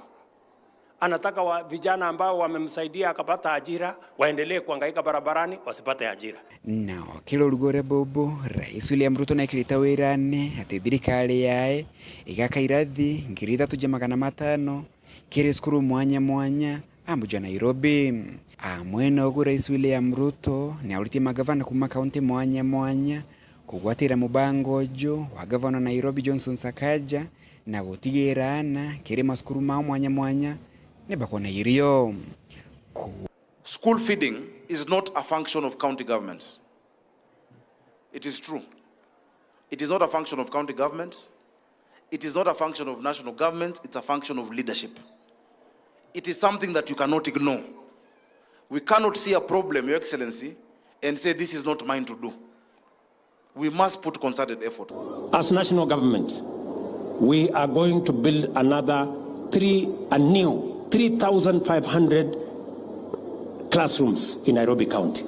Anataka wa-, vijana ambao wamemsaidia akapata ajira, waendelee kuhangaika barabarani, wasipate ajira. Nao kiri urugu uria bubu, Rais William Ruto naikirite wirane ati thirikari yae igaka irathi ngiri ithatu ja magana matano kiri cukuru mwanya mwanya a muji wa Nairobi. Amwe na ugu, Rais William Ruto ni auritie magavana kuuma kaunti mwanya mwanya kugwatira mubango uju wa gavana wa Nairobi Johnson Sakaja na gutigira aana kiri macukuru mao mwanya mwanya ni bakwona irio. Ku- School feeding is not a function of county government. It is true. It is not a function of county government. It is not a function of national government. It's a function of leadership. It is something that you cannot ignore. We cannot see a problem, Your Excellency, and say, "This is not mine to do." We must put concerted effort. As national government, we are going to build another three, a new three thousand five hundred classrooms in Nairobi County.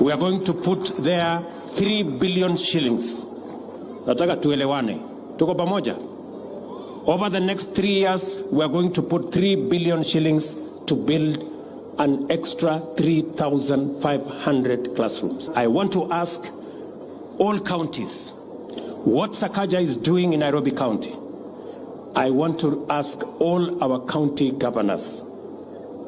We are going to put there three billion shillings. Nataka tuelewane. Tuko pamoja. Over the next three years, we are going to put three billion shillings to build an extra three thousand five hundred classrooms. I want to ask all counties what Sakaja is doing in Nairobi County. I want to ask all our county governors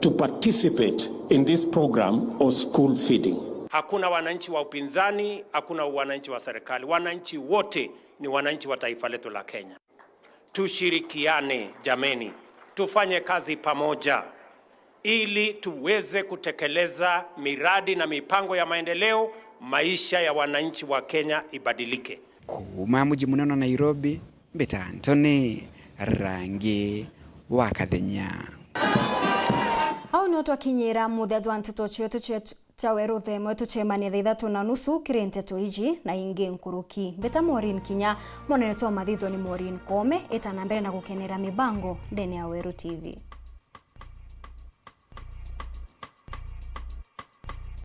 to participate in this program of school feeding. Hakuna wananchi wa upinzani, hakuna wananchi wa serikali. Wananchi wote ni wananchi wa taifa letu la Kenya. Tushirikiane jameni, tufanye kazi pamoja ili tuweze kutekeleza miradi na mipango ya maendeleo, maisha ya wananchi wa Kenya ibadilike. Kuuma muji munene wa Nairobi, mbita Anthony Rangi wa Kathenya. Au nio twakinyira muthia jwa nteto cietu cietu cia Weru Themwe. Tucemanie thaa ithatu na nusu kiri nteto iji na ingi nkuruki. Mbita Maureen Kinya, monene twa mathitho ni Maureen Koome. Ita na mbere na gukenera mibango ndene ya Weru T V.